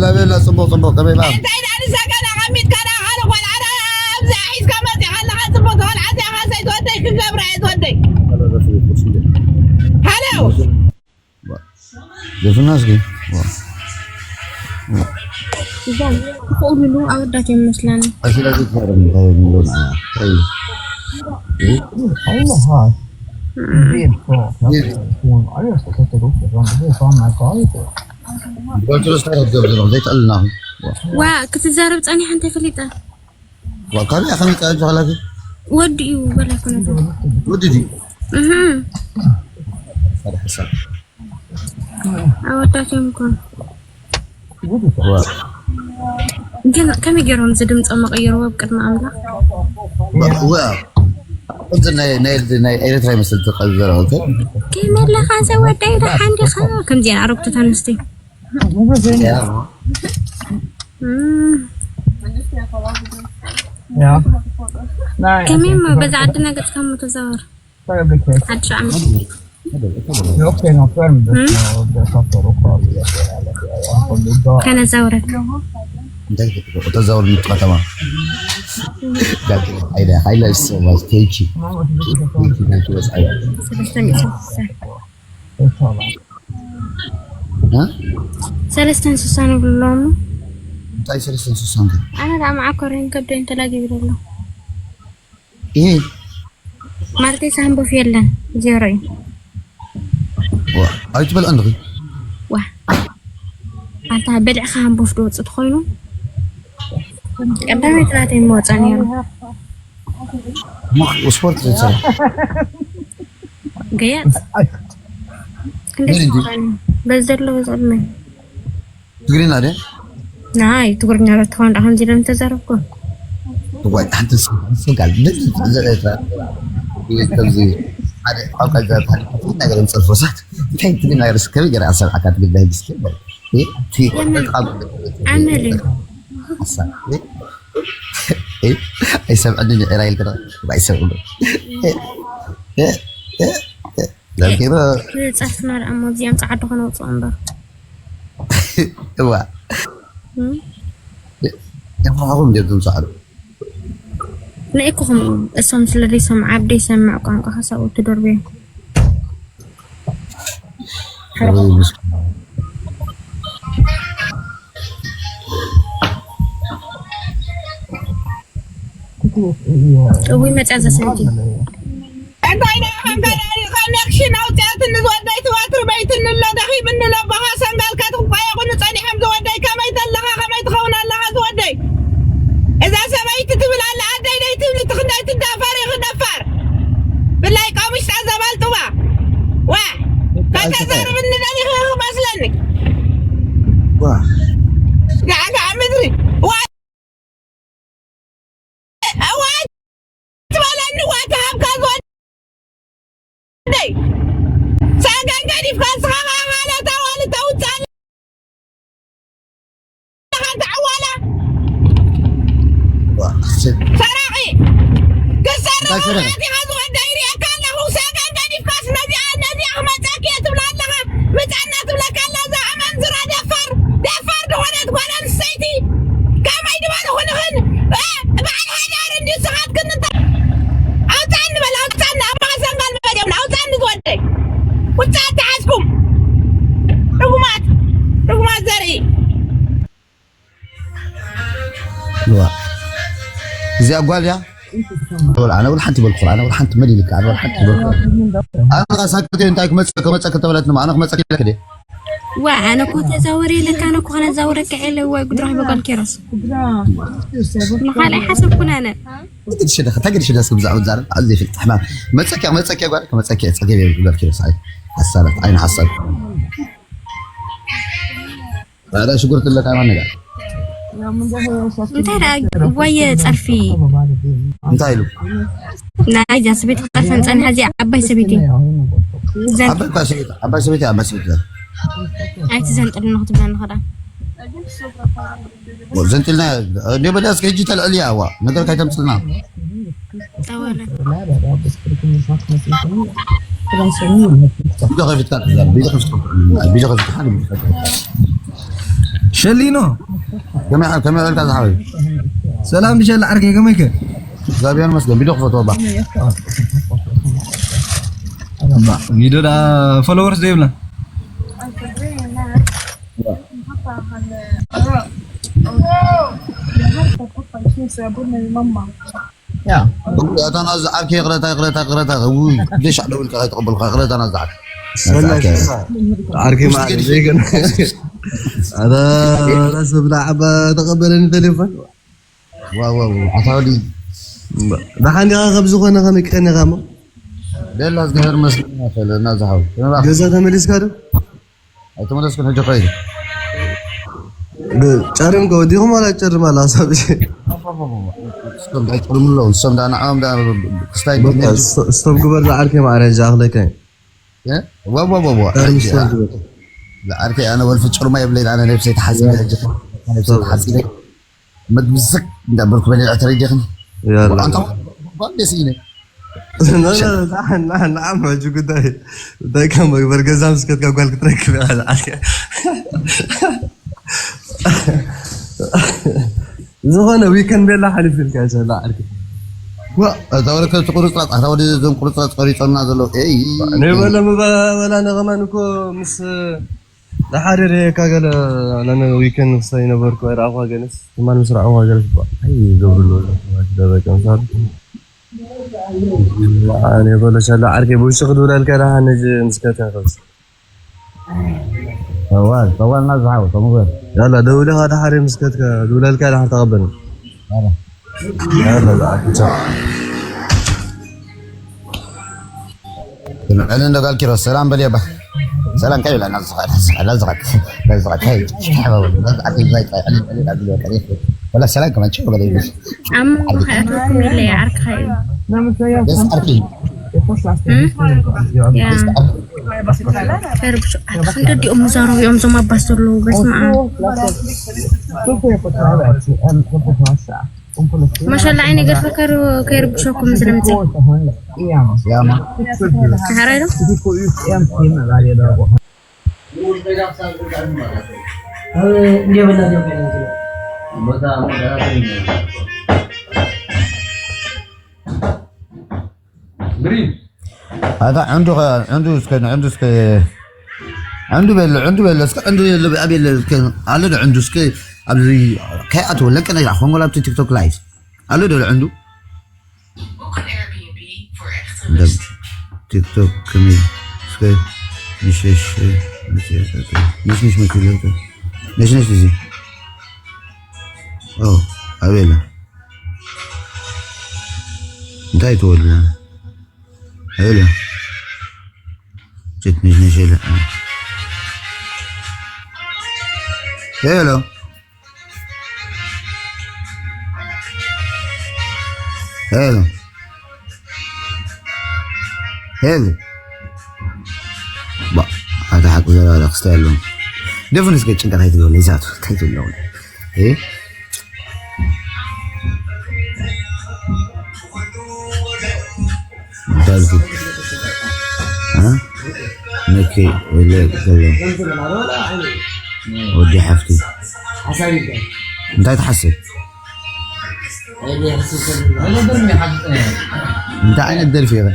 ላቤላ ጽቡቕ ጽቡቕ ከመይ በኣ እንታይ ደኣ ንሰገን ኣቐሚጥካ ደኣ ካልእ ቆልዓ ደኣ ኣብዚኣ ሒዝካ መጺኻ ኣለኻ ጽቡቕ ትኾን ዓዚኻ ሰይትወደይ ክገብራ እየ ትወደይ ሃሎ ዘፍና እስኪ እዛ ትኽእሉሉ ኣወዳት እዮም መስላኒ። ስለዚ ዘይትዕልና ዋ ክትዛረብ ጸኒሓ እንታይ ፈሊጠ ካበይ ከመይ ጸኒሑ ሓላፊ ወዲ እዩ በላ ኮነ ወዲ ድዩ እህ ኣወዳት እዮም እኮ ግን ከመይ ገይሮም እዚ ድምፆም መቐየርዎ ኣብ ቅድሚ ኣምላኽ ከምዚ ናይ ኤርትራ ይመስል ትቀዘረ ከመለኻ ዘወዳይ ደሓን ዲኻ ከምዚኣን ኣረግቶት ኣንስቲ ከመይ እሞ በዛ ዓድና ገፅካ እሞ ተዛወር ሓድሽ ዓመት ከነዛውረክ ተዛውር ከተማ ሰለስተን ስሳ ንብሎ ሞ እንታይ ሰለስተን ስሳ ኣነ ደኣ መዓኮረይን ከብደይን ተላጊቡ ዘሎ ይሄ ማለተይ ሳንቦፍ የለን ዜሮ እዩ ኣይትበልዐን ዲኺ ዋ ኣታ በሊዕኻ ሃንቦፍ ዶ ወፅእ ተኾይኑ ቀዳመይቲ ናተይ መወፃ ነይሩ ስፖርት ዘይትሰርሕ ገያፅ ክንደይ በዚ ዘሎ ዘሎ ትግርኛ ድያ? ናይ ትግርኛ ዶ ትኸውን ዳ ከምዚ ኢሎም ተዛረብኩ። እዋይ ሓንቲ ስንቃል ከምዚ ሓደ ቋንቋ ነገር እንጸርፎ ሳት እንታይ ትግርኛ ነገር እስከ ገር ኣሰብ ኣካት ግዳ ይስከ ኣመል እዩ ኣይሰምዐኒ ንዕራ ኢልክረ ኣይሰምዑ ዳኪሮ ጸርፍና ደኣ እሞ እዚኦም ጸዓዱ ከነውፅኦ እምበር እዋ የማኹም ጀብቶም ጻዕሩ ንእኩኹም እሶም ስለ ዘይሰምዑ ኣብ ዘይሰምዕ ቋንቋ ሓሳቡ ትደርብዮም እውይ መፅያ ዘሰንቲ እንታይ ደኣ ከምካ ደኣ ኮኔክሽን ኣውፅኣትኒ ዝወደይ ትባትሪ በይትኒ ኣሎ ደኺምኒ ኣሎ ኣቦኻ ሰንጋልካ ትኽኳየኹኒ ፀኒሖም ዝወደይ ከመይ ተለኻ ከመይ ትኸውን ኣለኻ ዝወደይ እዛ ሰበይቲ ትብል ኣላ ኣደይ ደይ ትብሊ ትኽንደይ ትዳፈር ኢኺ ደፋር ብላይ ቀሙሽታ ዘባልጥዋ ዋ ከተዛርብኒ ደሊኺ ክመስለኒ ጋዕጋዕ ምድሪ ዋ እዋይ ትበለኒ ዋታ ሃብካ ዝወደይ ሳጋን ገዲፍካ ንስኻ ኸዓ ማለት ኣዋልድ ተውፅእ ኣለኻ ተዓዋላ ሰራቒ ክሰርቕ ኣቲኻ ዝወደይ ይሪአካ ኣለኹ ሳጋን ገዲፍካስ ነዚኣ ነዚኣ ክመፀኪ እየ ትብላ ኣለኻ ምፃና ትብለካ ኣላ እዛ ኣመንዝራ ደፋር ደፋር ዝኾነት ጓል ኣንስተይቲ ከመይ ድበለ ኹንኽን በዓል ሓዳር እንዲ ስኻትክን እንተ ኣውፃኒ በል ኣውፃኒ ኣብ ማእሰን ጋል መድዮም ኣውፃኒ ዝወደይ ውፃ ተሓዝኩም ርጉማት ርጉማት ዘርኢ እዚኣ ጓል እያ ኣነ ወላ ሓንቲ በልኩ ኣነ ወላ ሓንቲ መን ኢልካ ኣነ ወላ ሓንቲ በልኩ ኣነ ሳክት እንታይ ክመፀ ክመፀ ከተበለትኒ ኣነ ክመፀ ክኢለክ ድየ ዋ ኣነ እኮ ተዛወር የለካ ኣነ እኮ ከነዛውረካ የለ ወይ ጉድራ በቃል ኬሮስ ንኻልኣይ ሓሰብኩን ኣነ ግድሽለካ እንታይ ግድሽለካ ብዛዕባ ዛረብ ኣዝየ ፍልጥ ሕማም መፀኪያ መፀኪያ ጓል ከመፀኪያ ፀገብ የብሉ ጓል ኪሮስ ኣይ ሓሳባት ዓይን ሓሳብ ኧረ ሽጉርቲ ኣለካ ማን ነጋ እንታይ ደኣ ዋየ ጸርፊ እንታይ ኢሉ ናይ እዛ ሰበይቲ ክጠርፈን ጸንሐ እዚኣ ዓባይ ሰበይቲ ዘን ዓባይ ሰበይቲ ዓባይ ሰበይቲ ዓባይ ሰበይቲ ኣይትዘንጥልና ክትብለኒ ኸዳ ዘንጢልና እንዲዮ በዳ እስከ ሕጂ ተልዕልያ ዋ ነገር ካይተምፅልና ጠዋለ ቪዲዮ ከፊትካ ትዛረብ ቪዲዮ ከፊትካ ቪዲዮ ከፊትካ ሸሊኖ። ከመይ ከመይ ውዕልካ ዝሓወይ? ሰላም ብሸላ ዓርከይ፣ ከመይከ? እግዚኣብሔር ይመስገን። ቢዶ ክፈትዎ ባ። ባ ቪድዮ ዳ ፎሎወርስ ዘይብላ። እታ ናዝ ዓርከይ ይቕረታ ይቕረታ ይቕረታ። ውይ፣ ደሽ ደውልካ ከይተቐበልካ ይቕረታ ናዝ ዓርከይ። ሰላም ዓርከይ ማለት ዘይገና። ኣረ ራስ ብላ ዓባ ተቐበለኒ ቴሌፎን። ዋው ዋው፣ ኣታ ወዲ ደሓን ዲኻ? ከም ዝኾነ ከመይ ቀኒኻ እሞ? ደላ እግዚኣብሔር ይመስገን። ናዝ ሓው፣ ገዛ ተመሊስካ ዶ? ኣይተመለስኩን። ሕጂ ኸይዱ። ጨርም ከወዲኹም ዋላ ጨርም ኣላ ሳብ። እሶም እንታይ ጨርሙ ኣለዉ? እሶም ዳ ንዕኦም ዳ ክስታይ ስቶም ግበር ዝዓርከ ማዕረ ዝኣኽለካ። ወወወወ ጨርም ስቶም ግበር። ዓርከይ ኣነ ወልፊ ጭርማ የብለይን። ኣነ ነብሰይ ተሓፂበ ሕጂ፣ ነብሰይ ተሓፂበ። መግቢ ዝስክ እንዳበልኩ በሊዐ ተረዲኽኒ። ያላ ኣንታ ደስ ኢለ። ንዓም ሕጂ ጉዳይ እንታይ ከም መግበር ገዛ ምስ ከድካ ጓል ክትረክብ ኢኻ ዝዓርከ። ዝኾነ ዊከንድ ቤላ ሓሊፉ ኢልካ ይሰላ ዓርከ። ዋ፣ እዛ ወረከት ቁርፅራፅ፣ ኣታ ወዲ እዞም ቁርፅራፅ ቆሪፆና ዘለዉ። ኤይ። ንበለ ምበላ ነኸማን እኮ ምስ ንሓደ ደየካ ገለ ኣነ ዊከንድ ክሳይ ነበርኩ ኣይረኣኹዋ ገለስ ትማል ምስ ረኣኹዋ ገለስ ባ ኣይገብርሉ ደበቀ ምሳሉ ኣነ በሎ ሸላ ዓርከ ብውሽጢ ክድውለልካ ደሓን ነዚ ምስ ከትካ ከብስ ጠዋል ጠዋል ናዝ ሓው ተምገር ያላ ደውለኻ ደሓር ምስ ከትካ ድውለልካ ደሓር ተቐበል ኧረ ያላ ቻው ንዕሊ እንደ ጋል ኪሮስ ሰላም በል የባ ሰላም ከይብላ ናዝ ዝኸድ ናዝ ዝኸድ ናዝ ዝኸድ ወላ ሰላም ከማን ቸው በል ኣሞ ከኣትወኩም ኢለ እየ ዓርክኻ እዩ ደስ ዓርኪ ያ ከርብሽ ኣታ ክንደዲኦም ምዛረቡ እዮም እዞም ኣባስ ዘለዉ በስመ ኣብ ማሻላ ዓይነ ገርፈ ከርብሸኩም ዝለምፀ ያማ ተሓራይ ዶ እንዲበላ ኣታ ዕንዱ ዕንዱ እስከ ዕንዱ እስከ ዕንዱ በለ ዕንዱ በለ እስከ ዕንዱ የለ ኣብ የለ እስከ ኣሎ ዶ ዕንዱ እስከ ኣብዚ ከይኣትወ ለቀነ ኮንጎ ላብቲ ቲክቶክ ላይቭ ኣሎ ዶ ዕንዱ ቲክቶክ ከመይ እስከ ንሸሽ ንሽንሽ መኪለቶ ነሽነሽ እዚ ኣበላ እንታይ ትወልና ሄሎ ጀት ነሽ ነሽ ሄሎ ሄሎ ሄሎ ሄሎ ባ ኣታ ሓቂ ዘረባ ክስታይ ኣለዎ ደፍን እስከ ጭንቀት ኣይትገብለ ይዛቱ እንታይ ትብለው እ መኪ ወዲ ሓፍቲ እንታይ ትሓስብ? እንታይ ዓይነት ደርፊ ኢኸ?